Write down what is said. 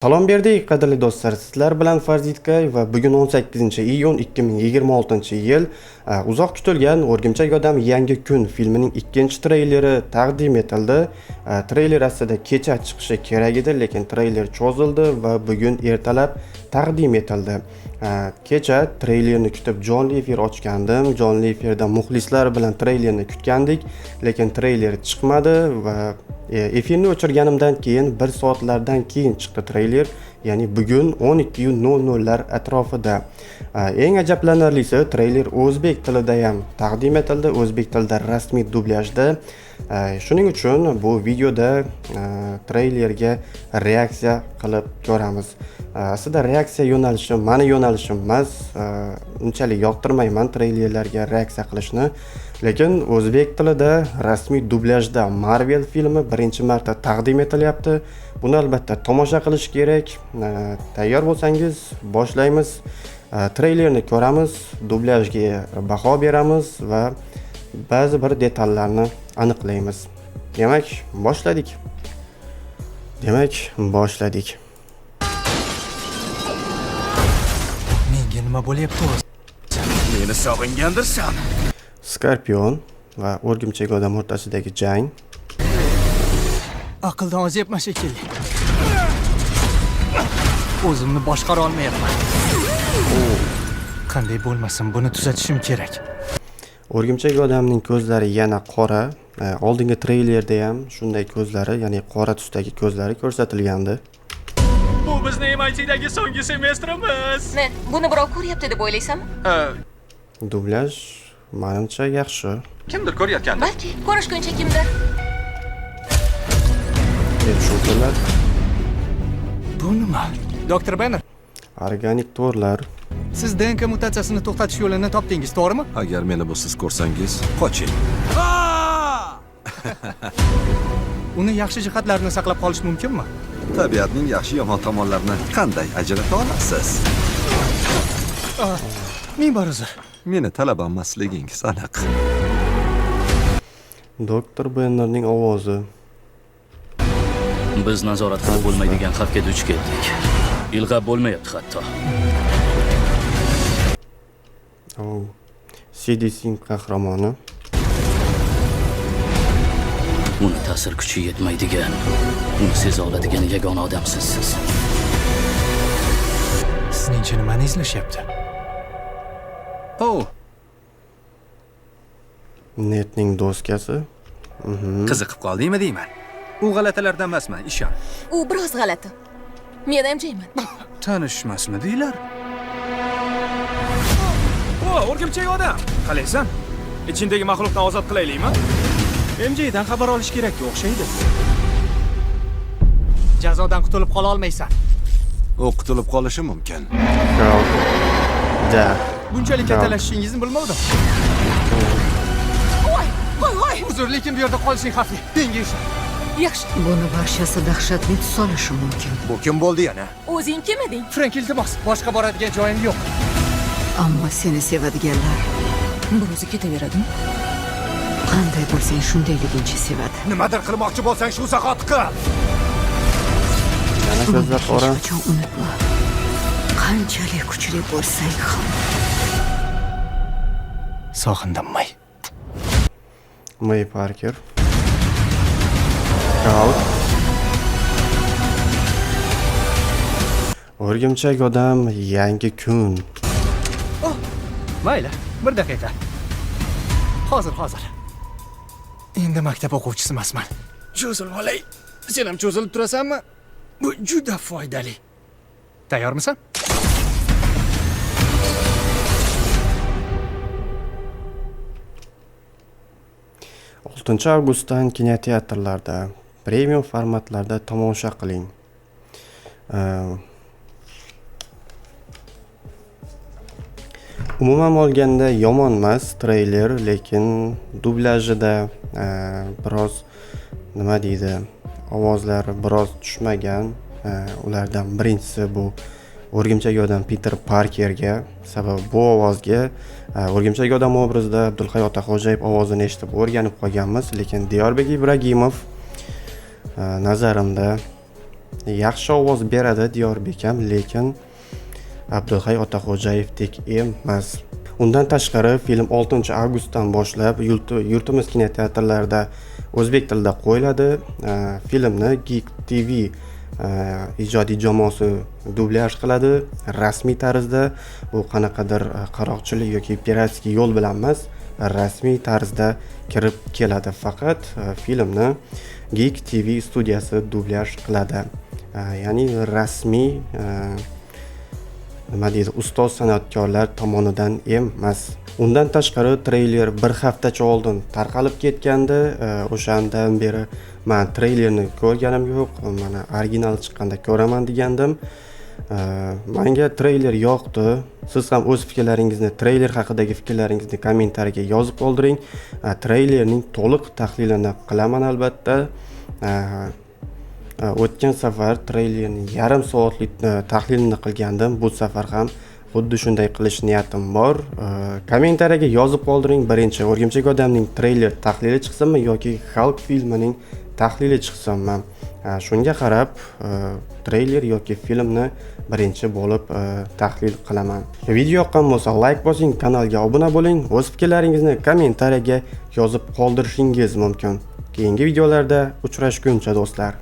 Salom berdik, qadrli do'stlar. Sizlar bilan Farzitkay va bugun 18 iyun 2026-yil uzoq kutilgan O'rgimchak odam yangi kun filmining ikkinchi treyleri taqdim etildi. Treyler aslida kecha chiqishi kerak edi, lekin treyler cho'zildi va bugun ertalab taqdim etildi. Kecha treylerni kutib jonli efir ochgandim. Jonli efirda muxlislar bilan treylerni kutgandik, lekin treyler chiqmadi va efirni o'chirganimdan keyin bir soatlardan keyin chiqdi treyler, ya'ni bugun 12:00 lar atrofida. Eng ajablanarlisi, treyler o'zbek tilida ham taqdim etildi, o'zbek tilida rasmiy dublyajda. Shuning uchun bu videoda treylerga reaksiya qilib ko'ramiz. Aslida reaksiya yo'nalishi mani yo'nalishim emas, unchalik yoqtirmayman treylerlarga reaksiya qilishni, lekin o'zbek tilida rasmiy dublyajda Marvel filmi birinchi marta taqdim etilyapti. Buni albatta tomosha qilish kerak. Tayyor bo'lsangiz, boshlaymiz. Treylerni ko'ramiz, dublyajga baho beramiz va ba'zi bir detallarni aniqlaymiz. Demak, boshladik. Demak, boshladik. Menga nima bo'lyapti o'zi? Meni sog'ingandirsan. Skorpion va O'rgimchak odam o'rtasidagi jang. Aqldan ozyapman shekilli. O'zimni boshqara olmayapman. Qanday bo'lmasin, buni tuzatishim kerak. O'rgimchak odamning ko'zlari yana qora. Oldingi treylerda ham shunday ko'zlari, ya'ni qora tusdagi ko'zlari ko'rsatilgandi. Bu bizni MITdagi so'nggi semestrimiz. Ned, buni birov ko'ryapti deb o'ylaysanmi? Dublyaj manimcha yaxshi. Kimdir ko'rayotgandi. Balki ko'rishguncha kimdir. Shooterlar, Bu nima? Doktor Banner, organik to'rlar. Siz DNK mutatsiyasini to'xtatish yo'lini topdingiz, to'g'rimi? Agar meni busiz ko'rsangiz, qoching. Uni yaxshi jihatlarini saqlab qolish mumkinmi? Tabiatning yaxshi yomon tomonlarini qanday ajrata olasiz? Ming bor uzr. Meni talabam emasligingiz aniq. Doktor Bannerning ovozi. Biz nazorat qilib bo'lmaydigan xavfga duch keldik. Ilg'ab bo'lmayapti hatto. Oh. CDC qahramoni. Uni ta'sir kuchi yetmaydigan, uni seza oladigan yagona odam sizsiz. Sizningcha nimani izlashyapti? Oh, Nedning doskasi. Qiziqib qoldingmi deyman. U g'alatilardan emasman, ishon. U biroz g'alati. Men MJman. Tanishmasmidinglar? O, o'rgimchak odam. Qalaysan? Ichindagi maxluqdan ozod qilaylikmi? MJdan xabar olish kerakka o'xshaydi. Jazodan qutulib qola olmaysan. U qutulib qolishi mumkin. Hulk. Да. Bunchalik kattalashishingizni bilmovdim. Voy, voy, voy. Uzr, lekin bu yerda qolishing xavfli. Menga ishon. Yaxshi. Buni barchasi dahshatli tus olishi mumkin. Bu kim bo'ldi yana? O'zing kim eding? Frank, iltimos, boshqa boradigan joyim yo'q. Ammo seni sevadiganlar Bir o'zi ketaveradimi? qanday bo'lsang shundayligincha sevadi. Nimadir qilmoqchi bo'lsang, shu zahoti qil. Yana Buni ko'zlar hech qora. qachon unutma. Qanchalik kuchli bo'lsang ham. Sog'indim, May. May Parker. Hulk. O'rgimchak odam yangi kun. Mayli, bir daqiqa. Hozir, hozir. Endi maktab o'quvchisi emasman. Cho'zilib olay. Sen ham cho'zilib turasanmi? Bu juda foydali. Tayyormisan? 6-avgustdan kinoteatrlarda premium formatlarda tomosha qiling. Umuman olganda yomon emas treyler, lekin dublyajida biroz, nima deydi, ovozlar biroz tushmagan. Ulardan birinchisi bu O'rgimchak odam Peter Parkerga, sababi bu ovozga O'rgimchak odam obrazida Abdulhay Otaxo'jayev ovozini eshitib o'rganib qolganmiz, lekin Diyorbek Ibragimov nazarimda Yaxshi ovoz beradi Diyorbek ham, lekin Abdulhay Otaxo'jayevdek emas. Undan tashqari, film 6 avgustdan boshlab yurtimiz kinoteatrlarida o'zbek tilida qo'yiladi. Filmni Geek TV ijodiy jamoasi dublyaj qiladi rasmiy tarzda. Bu qanaqadir qaroqchilik yoki пиратский yo'l bilan emas, rasmiy tarzda kirib keladi. Faqat filmni Geek TV studiyasi dublyaj qiladi. Ya'ni rasmiy, nima deydi, ustoz san'atkorlar tomonidan emas. Undan tashqari, treyler bir haftacha oldin tarqalib ketgandi. O'shandan beri man treylerni ko'rganim yo'q. Mana, original chiqqanda ko'raman degandim. Manga treyler yoqdi. Siz ham o'z fikrlaringizni, treyler haqidagi fikrlaringizni kommentariyaga yozib qoldiring. Treylerning to'liq tahlilini qilaman albatta. O'tgan safar treylerning yarim soatlik tahlilini qilgandim. Bu safar ham xuddi shunday qilish niyatim bor. Kommentariyaga yozib qoldiring, birinchi O'rgimchak odamning treyler tahlili chiqsinmi yoki Xalk filmining tahlili chiqsinmi? Shunga qarab treyler yoki filmni birinchi bo'lib tahlil qilaman. Video yoqqan bo'lsa, layk bosing, kanalga obuna bo'ling, o'z fikrlaringizni kommentariyaga yozib qoldirishingiz mumkin. Keyingi videolarda uchrashguncha, do'stlar.